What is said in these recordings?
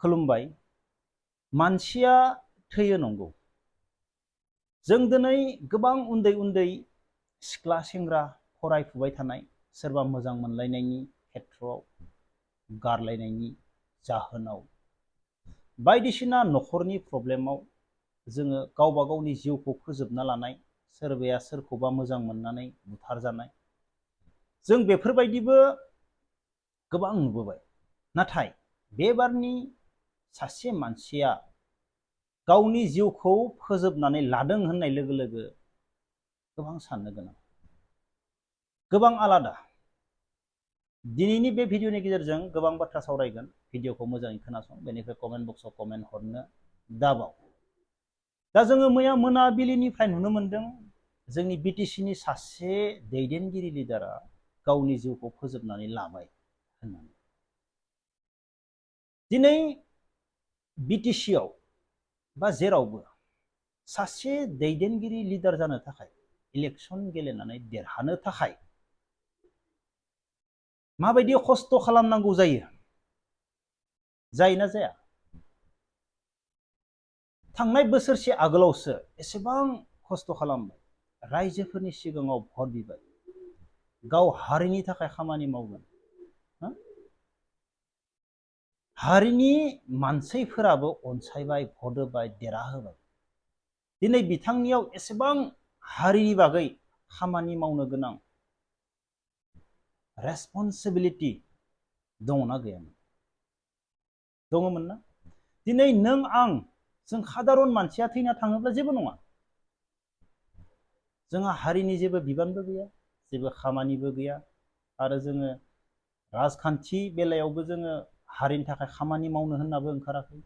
खुलुमबाय। मानसिया थैयो नंगौ। जों दिनै गोबां उन्दै उन्दै सिख्ला सेंग्रा फरायफुबाय थानाय सोरबा मोजां मोनलायनायनि खेथ्रआव गारलायनायनि जाहोनाव बायदिसिना न'खरनि प्रब्लेमाव जोङो गावबा गावनि जिउखौ फोजोबना लानाय, सोरबाया सोरखौबा मोजां मोननानै बुथारजानाय, जों बेफोरबायदिबो गोबां नुबोबाय। नाथाय बेबारनि सासे मानसिया गावनि जिउखौ फोजोबनानै लादों होननाय लोगो लोगो गोबां साननो गोनां, गोबां आलादा। दिनैनि बे भिडिअनि गेजेरजों गोबां बाथ्रा सावरायगोन। भिडिअखौ मोजाङै खोनासं, बेनिफ्राय कमेन्ट बक्सआव कमेन्ट हरनो दाबाव। दा जोङो मैया मोनाबिलिनिफ्राय नुनो मोनदों जोंनि बिटिसिनि सासे दैदेनगिरि लिडारा गावनि जिउखौ फोजोबनानै लाबाय होननानै। दिनै बिटिसिआव बा जेरावबो सासे दैदेनगिरि लिडार जानो थाखाय, इलेक्सन गेलेनानै देरहानो थाखाय माबायदि खस्थ' खालामनांगौ जायो, जायोना जाया? थांनाय बोसोरसे आगोलावसो एसेबां खस्थ' खालामबाय, रायजोफोरनि सिगाङाव भट बिबाय, गाव हारिनि थाखाय खामानि मावगोन। हारिनि मानसिफोराबो अनसायबाय, भट होबाय, देरहाहोबाय। दिनै बिथांनियाव एसेबां हारिनि बागै खामानि मावनो गोनां रेसपन्सिबिलिटि दङना गैयामोन? दङमोन ना? दिनै नों आं जों सादारन मानसिया थैना थाङोब्ला जेबो नङा। जोंहा हारिनि जेबो बिबानबो गैया, जेबो खामानिबो गैया, आरो जोङो राजखान्थि बेलायावबो जोङो हारिनि थाखाय खामानि मावनो होननाबो ओंखाराखै।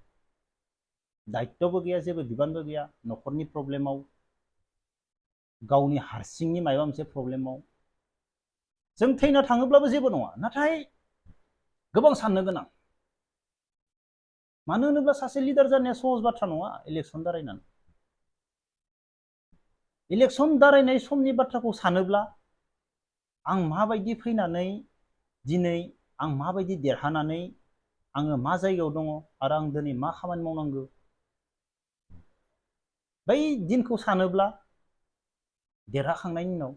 दायित्वबो गैया, जेबो बिबानबो गैया। न'खरनि प्रब्लेमाव, गावनि हारसिंनि माबा मोनसे प्रब्लेमाव जों थैना थाङोब्लाबो जेबो नङा। नाथाय गोबां साननो गोनां। मानो होनोब्ला सासे लिडार जानाया सहज बाथ्रा नङा। इलेक्सन दारायनाय समनि बाथ्राखौ सानोब्ला आं माबायदि फैनानै दिनै आं माबायदि देरहानानै आङो मा जायगायाव दङ आरो आं दिनै मा खामानि मावनांगौ, बै दिनखौ सानोब्ला देरहाखांनायनि उनाव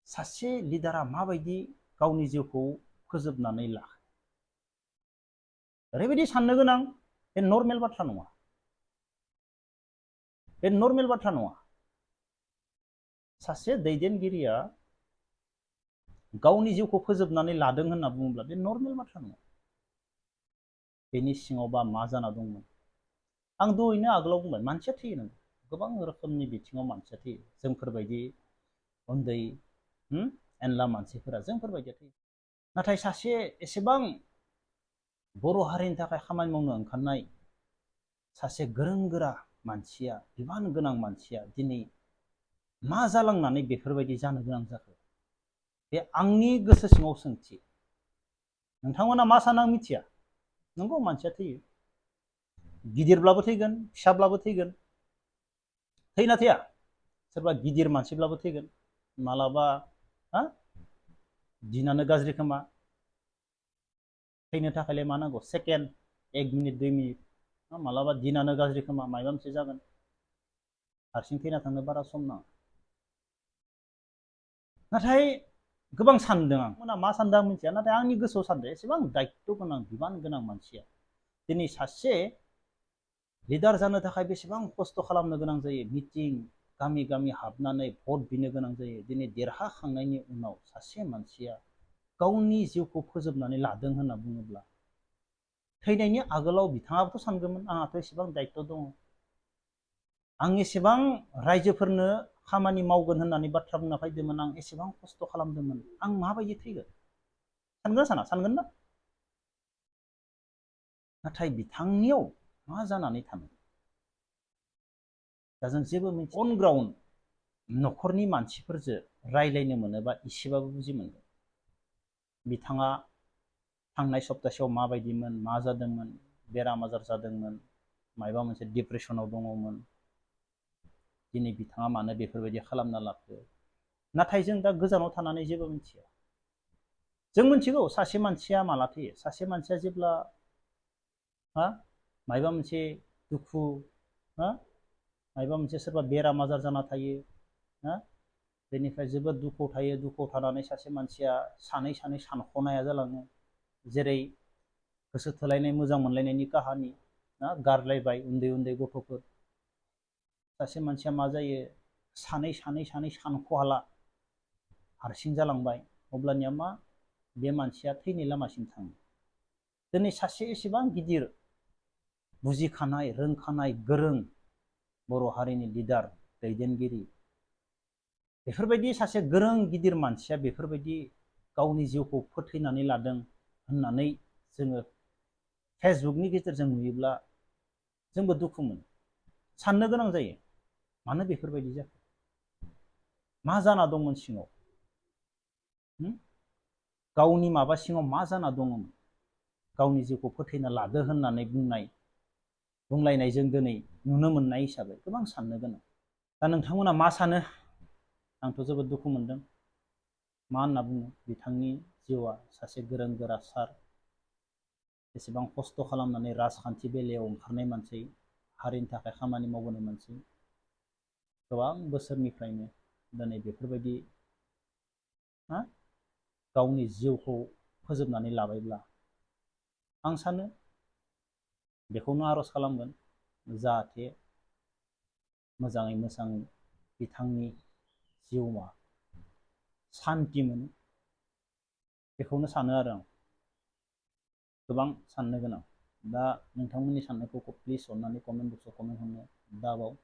सासे लिडारा माबायदि गावनि जिउखौ फोजोबनानै ला, ओरैबायदि साननो गोनां। बे नर्मेल बाथ्रा नङा, बे नर्मेल बाथ्रा नङा। सासे दैदेनगिरिया गावनि जिउखौ फोजोबनानै लादों होनना बुङोब्ला बे नर्मेल बाथ्रा नङा। बेनि सिङावबा मा जाना दंमोन? आं दहायनो आगोलाव बुंबाय, मानसिया थैयो नंगौ, गोबां रोखोमनि बिथिङाव मानसिया थैयो। जोंफोरबायदि उन्दै एनला मानसिफोरा जोंफोरबायदिया थैयो। नाथाय सासे एसेबां बर' हारिनि थाखाय खामानि मावनो ओंखारनाय सासे गोरों गोरा मानसिया, बिबान गोनां मानसिया दिनै मा जालांनानै बेफोरबायदि जानो गोनां जाखो? बे आंनि गोसो सिङाव सोंथि। नोंथांमोना मा सानो आं मिथिया। नंगौ, मानसिया थैयो, गिदिरब्लाबो थैगोन, फिसाब्लाबो थैगोन। थैना थैया? सोरबा गिदिर मानसिब्लाबो थैगोन। मालाबा दिनानो गाज्रि खोमा, थैनो थाखायलाय मा नांगौ? Second, 1 minute 2 minute. मालाबा दिनानो गाज्रि खोमा, माबा मोनसे जागोन, हारसिं थैना थांनो बारा सम नाङा। नाथाय गोबां सानदों आं, मा सानदों आं मिथिया, नाथाय आंनि गोसोआव सानदों एसेबां दायित्व गोनां, बिबान गोनां मानसिया दिनै सासे लिडार जानो थाखाय बेसेबां खस्थ' खालामनो गोनां जायो। मिटिं, गामि गामि हाबनानै भट बिनो गोनां जायो। दिनै देरहाखांनायनि उनाव सासे मानसिया गावनि जिउखौ फोजोबनानै लादों होनना बुङोब्ला, थैनायनि आगोलाव बिथाङाबोथ' सानगौमोन, आंहाथ' एसेबां दायित्व दङ, आं एसेबां रायजोफोरनो खामानि मावगोन होननानै बाथ्रा बुंना फैदोंमोन, आं एसेबां खस्थ' खालामदोंमोन, आं माबायदि थैगोन? सानगोन साना? सानगोन ना? नाथाय बिथांनियाव मा जानानै थानो? दा जों जेबो मिथिया। अन ग्राउन्ड न'खरनि मानसिफोरजों रायलायनो मोनोबा एसेबाबो बुजि मोनगोन। बिथाङा थांनाय सप्तासेयाव माबायदिमोन, मा जादोंमोन, बेराम आजार जादोंमोन, माबा मोनसे डिप्रेसनाव दङमोन, दिनै बिथाङा मानो बेफोरबायदि खालामना लाखो? नाथाय जों दा गोजानाव थानानै जेबो मिथिया। जों मिथिगौ सासे मानसिया माला थैयो। सासे मानसिया जेब्ला हा मायबा मोनसे दुखु हा मायबा मोनसे सोरबा बेराम आजार जाना थायो हा बेनिफ्राय जोबोद दुखुआव थायो दुखुआव थानानै सासे मानसिया सानै सानै सानख'नो हाया जालाङो जेरै गोसो थोलायनाय मोजां मोनलायनायनि काहानि ना गारलायबाय उन्दै उन्दै गथ'फोर सासे मानसिया मा जायो सानै सानै सानै सानख'हाला हारसिं जालांबाय अब्लानिया मा बे मानसिया थैनाय लामासिम थाङो दिनै सासे एसेबां गिदिर बुजिखानाय रोंखानाय गोरों बर' हारिनि लिडार दैदेनगिरि बेफोरबायदि सासे गोरों गिदिर मानसिया बेफोरबायदि गावनि जिउखौ फोथैनानै लादों होननानै जोङो फेसबुकनि गेजेरजों नुयोब्ला जोंबो दुखु मोनो साननो गोनां जायो मानो बेफोरबायदि जाखो मा जाना दंमोन सिङाव गावनि माबा सिङाव मा जाना दङमोन गावनि जिउखौ फोथैना लादो होननानै बुंलायनाय जों दिनै नुनो मोननाय हिसाबै गोबां साननो गोनां दा नोंथांमोना मा सानो आंथ' जोबोद दुखु मोनदों मा होनना बुङो बिथांनि जिउआ सासे गोरों गोरा सार एसेबां खस्थ' खालामनानै राजखान्थि बेलायाव ओंखारनाय मानसि हारिनि थाखाय खामानि मावबोनाय मानसि गोबां बोसोरनिफ्रायनो दिनै बेफोरबायदि गावनि जिउखौ फोजोबनानै लाबायब्ला आं सानो बेखौनो आर'ज खालामगोन जाहाथे मोजाङै मोजां बिथांनि जिउमा सान्थि मोनो बेखौनो सानो आरो आं गोबां साननो गोनां दा नोंथांमोननि साननायखौ प्लिज अननानै कमेन्ट बक्सआव कमेन्ट खालामनो दाबाव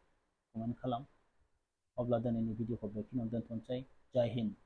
कमेन्ट खालाम अब्ला दिनैनि भिडिअखौ बेखिनियाव दोनथ'नोसै जय हिन्द।